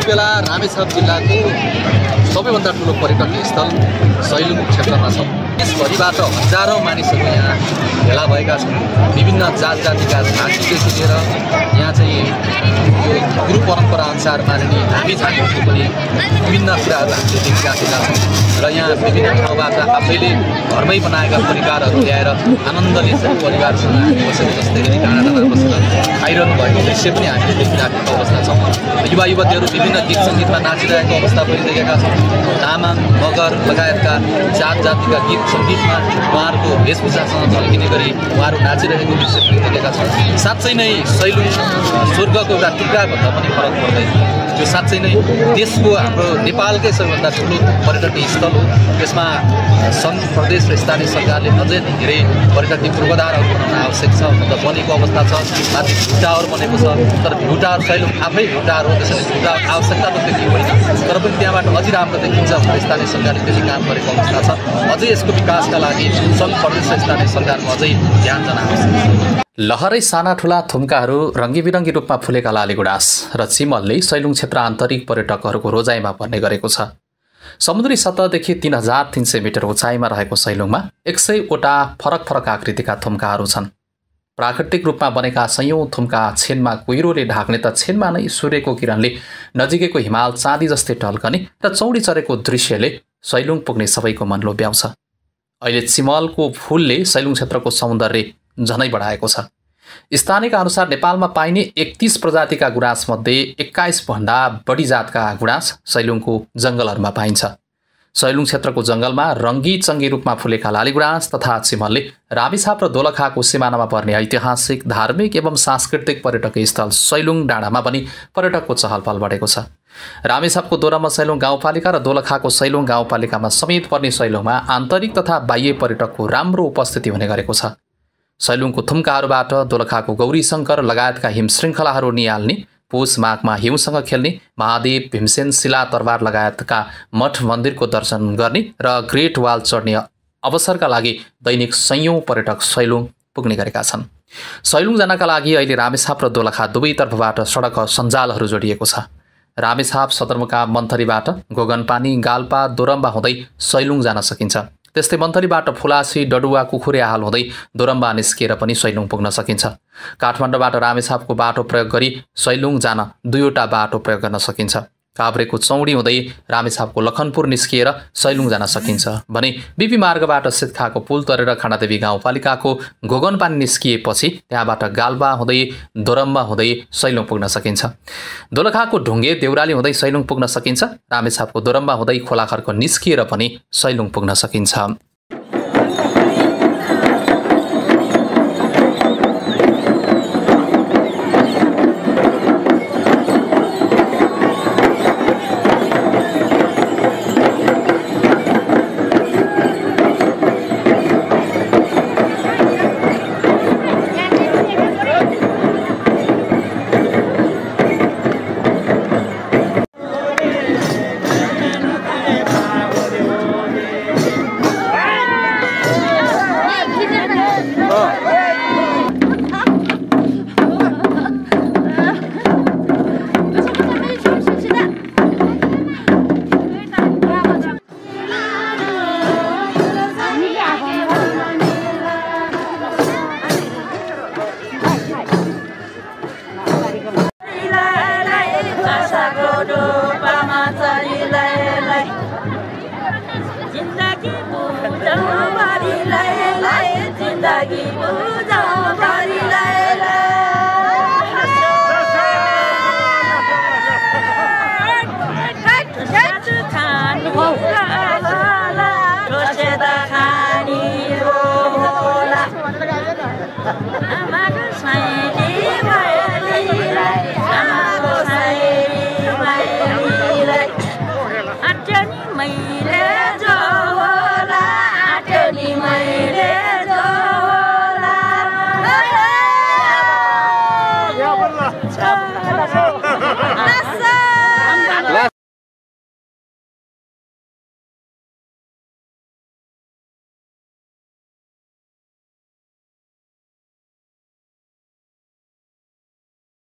बेला रामेछाप जिल्लाको सबैभन्दा ठुलो पर्यटकीय स्थल सैलुङ क्षेत्रमा छ। देशभरिबाट हजारौँ मानिसहरू यहाँ भेला भएका छन्। विभिन्न जात जातिका झाँकीदेखि लिएर यहाँ चाहिँ यो गुरु परम्परा अनुसार मानिने धामी झाँकीको पनि विभिन्न कुराहरू हामीले देखिराखेका छौँ र यहाँ विभिन्न ठाउँबाट आफैले घरमै बनाएका परिकारहरू ल्याएर आनन्दले चाहिँ परिवारसँग हामी बसेको जस्तै गरी डाँडा डाँडा बसेर खाइरहनु भएको दृश्य पनि हामीले देखिराखेको अवस्था छ। युवा युवतीहरू विभिन्न गीत सङ्गीतमा नाचिरहेको अवस्था पनि देखेका छौँ। तामाङ मगर लगायतका जात जातिका गीत सङ्गीतमा उहाँहरूको वेशभूषासँग झल्किने गरी उहाँहरू नाचिरहेको दृश्य पनि देखेका छौँ। साँच्चै नै सैलुङ स्वर्गको एउटा टुक्राभन्दा पनि फरक पर्दैन। यो साँच्चै नै देशको हाम्रो नेपालकै सबैभन्दा ठुलो पर्यटकीय स्थल हो। यसमा सङ्घ प्रदेश र स्थानीय सरकारले अझै धेरै पर्यटकीय पूर्वाधारहरू बनाउन आवश्यक छ। मतलब बनेको अवस्था छ, माथि भ्यू टावर बनेको छ, तर भ्यू टावर सैलुङ आफै भ्यू टावर हो, त्यसैले भ्यू टावर आवश्यकता त त्यति होइन, तर पनि त्यहाँबाट अझै राम्रो देखिन्छ भनेर स्थानीय सरकारले त्यति काम गरेको अवस्था छ। अझै यसको विकासका लागि सङ्घ प्रदेश र स्थानीय सरकारमा अझै ध्यान दिन आवश्यक छ। लहरै साना ठुला थुम्काहरू रङ्गीबिरङ्गी रूपमा फुलेका लालीगुँरास र चिमलले सैलुङ क्षेत्र आन्तरिक पर्यटकहरूको रोजाइमा पर्ने गरेको छ। समुद्री सतहदेखि 3300 मिटर उचाइमा रहेको सैलुङमा 100वटा फरक फरक आकृतिका थुम्काहरू छन्। प्राकृतिक रूपमा बनेका सयौं थुम्का छेनमा कुहिरोले ढाक्ने त छेनमा नै सूर्यको किरणले नजिकैको हिमाल चाँदी जस्तै टल्कने र चौडी चरेको दृश्यले सैलुङ पुग्ने सबैको मन लोभ्याउँछ। अहिले चिमलको फूलले सैलुङ क्षेत्रको सौन्दर्य झनै बढाएको छ। स्थानीयका अनुसार नेपालमा पाइने 31 प्रजातिका गुराँसमध्ये 21 भन्दा बढी जातका गुराँस सैलुङको जङ्गलहरूमा पाइन्छ। सैलुङ क्षेत्रको जङ्गलमा रङ्गी चङ्गी रूपमा फुलेका लालीगुँरास तथा चिमलले रामेछाप र दोलखाको सिमानामा पर्ने ऐतिहासिक धार्मिक एवं सांस्कृतिक पर्यटकीय स्थल सैलुङ डाँडामा पनि पर्यटकको चहलपहल बढेको छ। रामेछापको दोरम्मा सैलुङ गाउँपालिका र दोलखाको सैलुङ गाउँपालिकामा समेत पर्ने सैलुङमा आन्तरिक तथा बाह्य पर्यटकको राम्रो उपस्थिति हुने गरेको छ। सैलुङको थुम्काहरूबाट दोलखाको गौरीशङ्कर लगायतका हिम श्रृङ्खलाहरू निहाल्ने, पुष माघमा हिउँसँग खेल्ने, महादेव भीमसेन शिला तरबार लगायतका मठ मन्दिरको दर्शन गर्ने र ग्रेट वाल चढ्ने अवसरका लागि दैनिक सयौं पर्यटक सैलुङ पुग्ने गरेका छन्। सैलुङ जानका लागि अहिले रामेछाप र दोलखा दुवैतर्फबाट सडक सञ्जालहरू जोडिएको छ। रामेछाप सदरमुकाम मन्थरीबाट गोगनपानी गाल्पा दोरम्बा हुँदै सैलुङ जान सकिन्छ। त्यस्तै मन्थरीबाट फुलासी डडुवा कुखुरेहाल हुँदै दोरम्बा निस्किएर पनि सैलुङ पुग्न सकिन्छ। काठमाडौँबाट रामेछापको बाटो प्रयोग गरी सैलुङ जान 2वटा बाटो प्रयोग गर्न सकिन्छ। काभ्रेको चौडी हुँदै रामेछापको लखनपुर निस्किएर सैलुङ जान सकिन्छ भने बिपी मार्गबाट सितखाको पुल तरेर खानादेवी गाउँपालिकाको गोगनपानी निस्किएपछि त्यहाँबाट गाल्बा हुँदै दोरम्बा हुँदै सैलुङ पुग्न सकिन्छ। दोलखाको ढुङ्गे देउराली हुँदै सैलुङ पुग्न सकिन्छ। रामेछापको दोरम्बा हुँदै खोलाखर्क निस्किएर पनि सैलुङ पुग्न सकिन्छ।